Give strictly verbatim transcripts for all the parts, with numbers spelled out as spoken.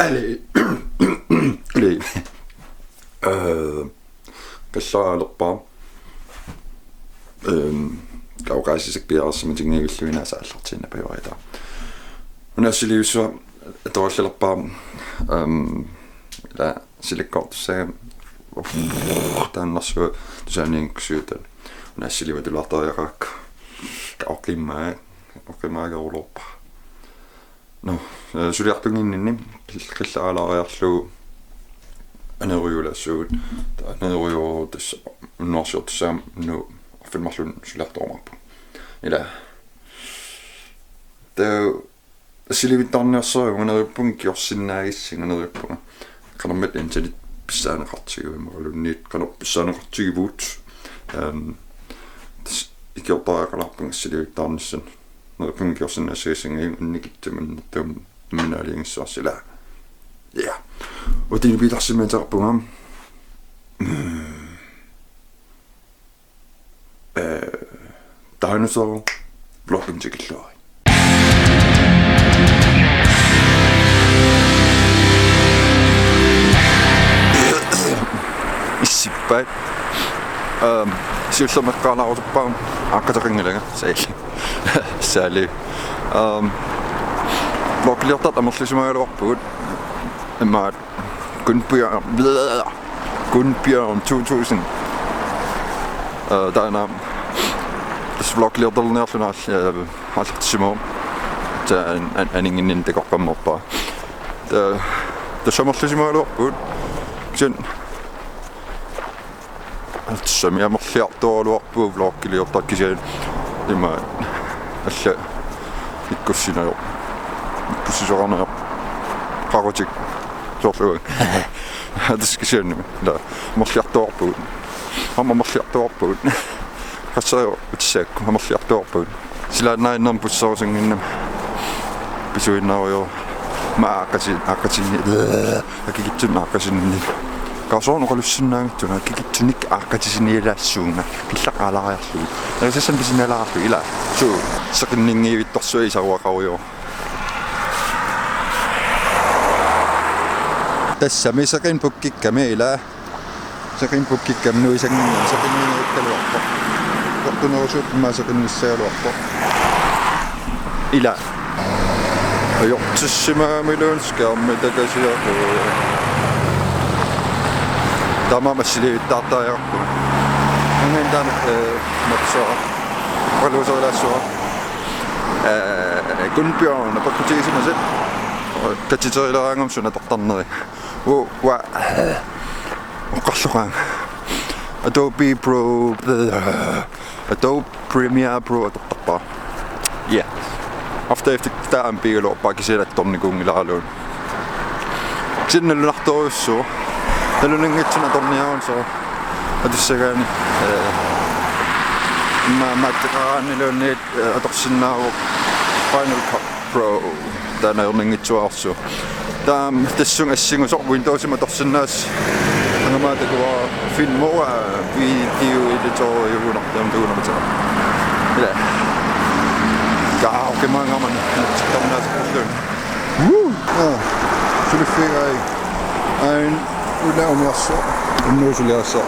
Eli. Eli. Øh, kallaalerpara. Øhm, kaukaasiakkut piareersimatinngivillugit aamma aallartiinnarpara. Una assiliivissua atorallalerpara, øhm, ila silikkoortussaagami taannarsua tusaaniinngissuuta. Una assiliiva tulaartariaqarakku. Kaoqqimmaa, oqimaageruloorpara. Nå, øh, suliartunnginninni qil-, qillaalaariarlugu anerujulassuugut. Aneruju tassa unnuarsiortussaammat nu arfineq-marlunnik suliartorumaarpunga. Ila. Taava assiliivittaarniarsariga neriuppunga kiorsinnaagissinga neriuppunga. Qanormita internet pissaaneqartigivaat imaluunniit qanoq pissaaneqartigivugut. Øhm, tassa ikiortariaqalaarpunga assiliivittaarnissannut. Neriuppunga kiorsinnaassagassinnga annikitsuminnertuum imminut aalajangissavarsi ila. Ja. Utinut piitarsimateqarpunga. Øh, taanna soorlu vlogimut tikilluarit. Issippat. Øhm, siullermik eqqaanaarusuppara aaqqateqanngilanga. Sali. Sali. Øhm, vlogiliortartut amerlisimagaluarpugut. Imaat Gunnbjørn, Gunnbjørn to tusind. Øh, taanna tassa vlogiliortarniarlunga aal-, øh, aallartissimavoq. Taava an-, an-, aninnginninni takoqqammerpara. Taava tassa amerlisimagaluarpugut. Kisianni tassami amerliartoraluarpugut vlogiliortartut kisianni imaat alla ikkussinajoq. Ikkussisoqarnajoq. Qaqutik. Soorlu. Tassa kisiannimi. Ila amerliartoraluarpugut. Aamma amerliartoraluarpugut. Qasseriarluta utissaakku amerliartoraluarpugut. Silaannaaginnarmik busserusunnginnama. Pisuinnaarujoor. Aamma aaqqati-, aaqqatinni-, akikitsunik aaqqatinniarlunga. Kaasoorunoq oqalussinnaanngitsuna, akikitsunik aaqqatisinialaassuunga. Killaqalaariarlugu. Nerisassanik pisinialaarlugu ila. Suu, seqinninngivittorsuaq isaruaqarujoor. Tassami seqineq pukkikkami ila. Seqineq pukkikkami nuisanngimmat seqinniikkaluarpoq. Ujartuinerusuttumik seqinnissagaluarpoq. Ila. Ajortissimagamiluunniit skærmi takasiaqu. Taamaammat assiliivittaartariaqarpunga. Angin taanna, øh, mapsua. Oqaluuserilaassuara. Øh, Gunnbjørn, apakkutigisimasit. Katsiterileraangama suna atortarneri. Uu, uanga oqarluaanga. Adobe Pro, Adobe Premiere Pro atortarpara. Ja. After Effects taanna pigaluarpara kisianni atornikuunngilaraluunniit. Kisianni nalunartorujussuuvoq. Nalunanngitsunik atorniarunso. Atussagaanni, øh, immaqa matteqaraanniluunniit, øh, atorsinnaavoq Final Cut Pro. Taanna ajornanngitsuararsuuvoq. Taava tassunga assingusoq Windowsimi atorsinnaasut. Angamaat takuara Filmora video editoriugunarpiarmi tugunarpara. Ila. Kaa, oqimaangaarmat. Tikkarnaaseqqulluunniit. Woo! Aa, suliffigai. Ain una umiarsoq. Unnuusuliarsoq.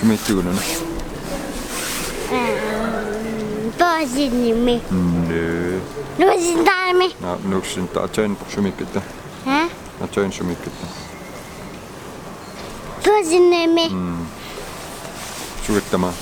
Sumiittugut una? Øhm, Børsinimi. Nø. Nuusintaami. Nå, nuusintaa. Aatsaannguaq sumiikkatta? Hæ? Aatsaannguaq sumiikkatta? Børsinimi. Mm. Sugatta aamma?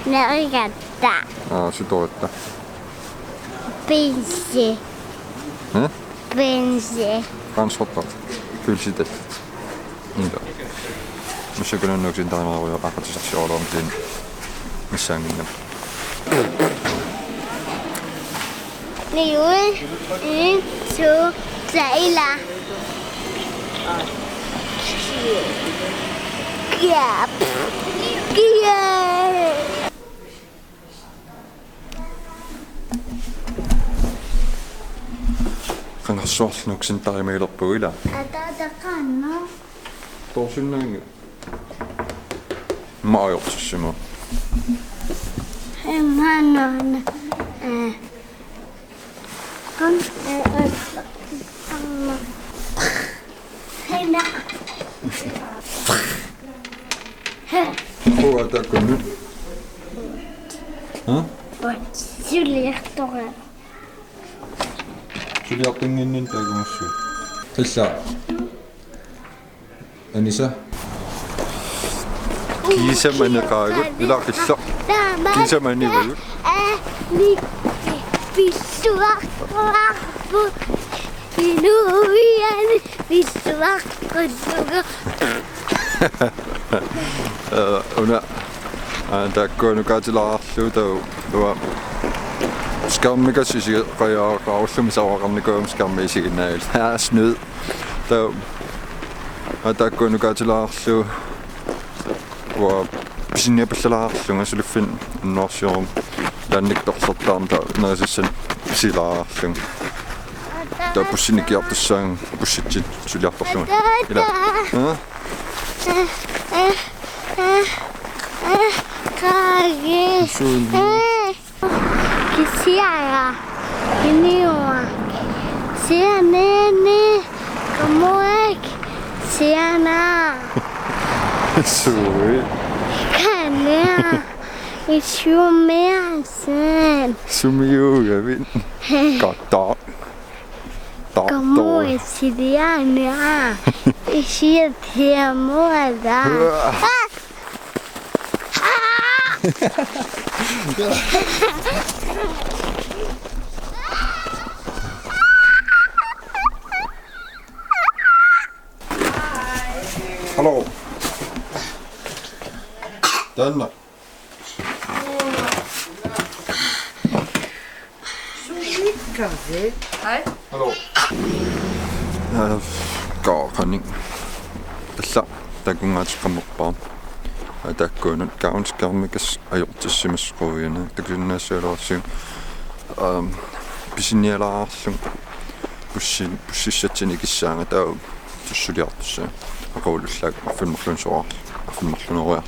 Nerigatta. Aa, sutoratta. Pinsi. Hæ? Pinsi. Kansrottat. Pølsitat. Ila. Massakkut nuusintaanngilaq aaqqissuussisarsiorluarmat missaanngimmat. Niu, en, to, tre, ila. Ja. Ja. Qangarsuarlu nuksintarimailerpugu, ila. Ataataqaannaq. Toorsinnaanngilaq. Maajortussima. Hei, maanna. Eh. Qan, eh, eh, amma. Hei, na. Hei. Uanga taakkunnu. Ha? Oi, suliartoq. Suliartunnginninni takumassu. Tassa. Anisa. Kiisami aneqaagut, ila qilloq. Kiisami anivagut. Ni pissuaqquarpu inuiani pissuaqqullugu. Eh, una, aa, taakkua nukaatilaarlugu taava, taava. Skærmikkassi isigeqajaaqarullumi savaqqarnikuugama skærmi isiginnaagit. Haa, snyd. Taava, aa, taakkua nukaatilaarlugu. Uanga pisiniapallalaarlunga suliffinni unnuarsiorama. Taannik torlertaarama taava nerisassanik isilaarlunga. Taava bussini ikiortussaanga, bussitsinni suliartorlunga. Ila. Ha? Qaagi. Suuni. Kisiara. Kiniua. Sianene. Kamuek. Siana. Sui. Kanea. Isumiasen. Sumiuugavit. Kata. Kamuek siliania. Isiat hiamuada. Uaa. Hallo. Taanna. Sumiikkaasi. Hej. Hallo. Aa, qaaqanik. Tassa takunngaatitseqqammerpara. Aa, taakkuupput kaunskærmikas ajortissimasut quianaq takusinnaassualersiuk. Aam, pisinialaarlunga bussi-, bussissatsinnut ikissaanga taava suliartussaanga. Aqullullaaq arfineq-marlunnut soraarlunga, arfineq-marlunnut oriarlunga.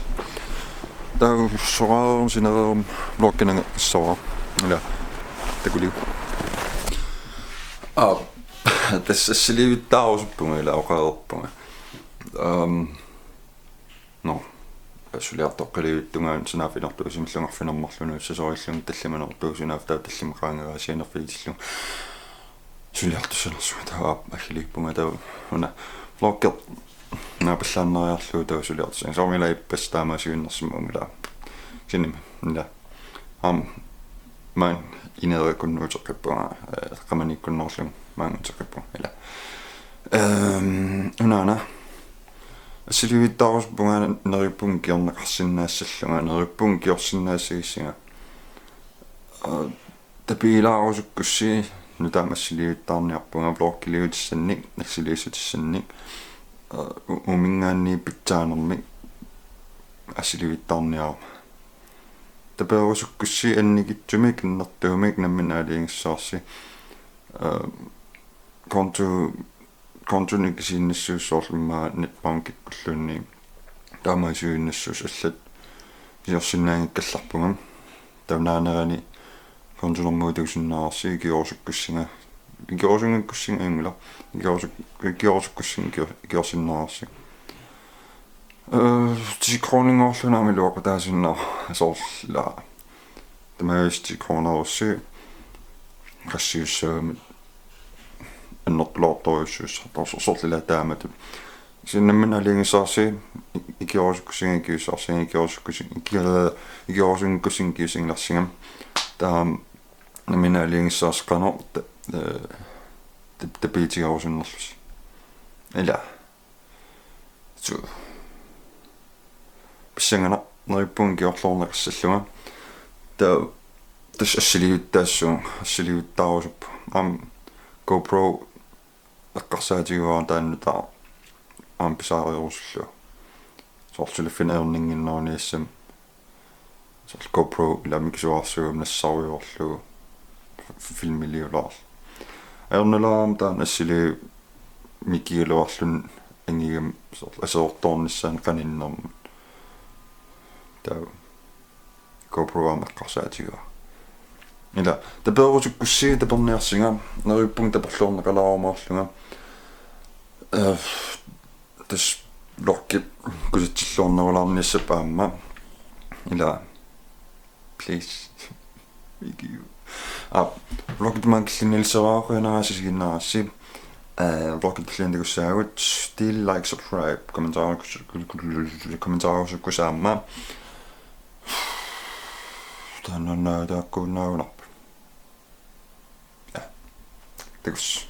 Taava soraarlunga sinereerlunga vlogginanga qassavara. Ila takuliuk. Aa, tassa assiliivittaarusuppunga ila oqareerpunga. Aam, nå, suliartoqqaliivittunga sanaaffinortuusimallunga arfineq-marlunut sasorillunga tallimanertuusunaaffaa taava tallimat qaangeraassiinerfigisillunga. Suliartussanersunga taava aggiliippunga taava una vloggi naapallaannariarlugu taava suliartussaanga. Soorlu ila ippassaq taamaasiinnarsimavunga ila. Sinimi ila. Aam, maani ineereerkunnuuteqqippunga, eh, qamaniikkunnerullugu maanga uteqqippunga ila. Ehm, unaana. Assiliivittaarusuppunga neriuppunga ikiorneqarsinnaassallunga, neriuppunga ikiorsinnaassagissagama. Eh, tapiilaarusukkussi nutaamik assiliivittaarniarpunga vloggiliutissannik, assiliissutissannik, eh, u-, uuminngaanniit pitsaanermik assiliivittaarniarama. Taperusukkussi annikitsumik, annertuumik, nammineq aalajangissavarsi. Eh, konto, kontonik ikisiinnassuusoq soorlu immaqa netbankikkulluunniit. Taamaasiinnassuusoq allat ikiorsinnaanngikkallarpunga. Taava naanerani kontonermut takusinnaavarsi ikiorusukkussinga. Ikiorusunngikkussinga ajunngilaq. Ikiorusuk-, ikiorusukkussinga ikio-, ikiorsinnaavarsi. Eh, ti kroninngorlugu aamma iluaqutaasinnaavara soorlu. Tamaasa ti kronerussi qassiussaammat annertuloortorujussuussartoq soorlu ila taamatut. Kisianni nammineq aalajangissavarsi ikiorusukkussinga ikiussarsinga ikiorusukkussinga ikior-, ikiorusunngikkussinga ikiuussinngilarsinga. Taava nammineq aalajangissavarsi qanoq ta-, eh, tap-, tapiitigerusunnerlusi. Ila. Suu. Pissanganaq neriuppunga ikiorluarneqassallunga. Taava Tassa assiliivittaassuunga, assiliivittaarusuppunga. Aamma GoPro eqqarsaatigivara taanna taava aamma pisaarerusullugu. Soorlu suliffinni ajornannginneruniassammat. Soorlu GoPro ila mikisuarsuugami nassarujoorlugu f-, filmiliulaarlugu. Ajornalaarama taanna assiliivigigaluarluni angigami soorlu aserortoornissaanut qaninnermut. Taava GoPro aamma eqqarsaatigivara. Ila, taperusukkussigit taperniarsinnga, neriuppunga taperluarneqalaarumaarlunga. Øh, tassa vloggi kusatsilluarnerulaarniassapput aamma. Ila, please. Thank you. Aa, vloggi tamaanga killinniliseraara, qujanaq isiginnaarassi. Øh, vloggi tulliani takussaagut, del, like, subscribe, kommentaar-, kommentaarusukkusi aamma. Taanna taakkuunnaagunarpoq. Ja. Takuss.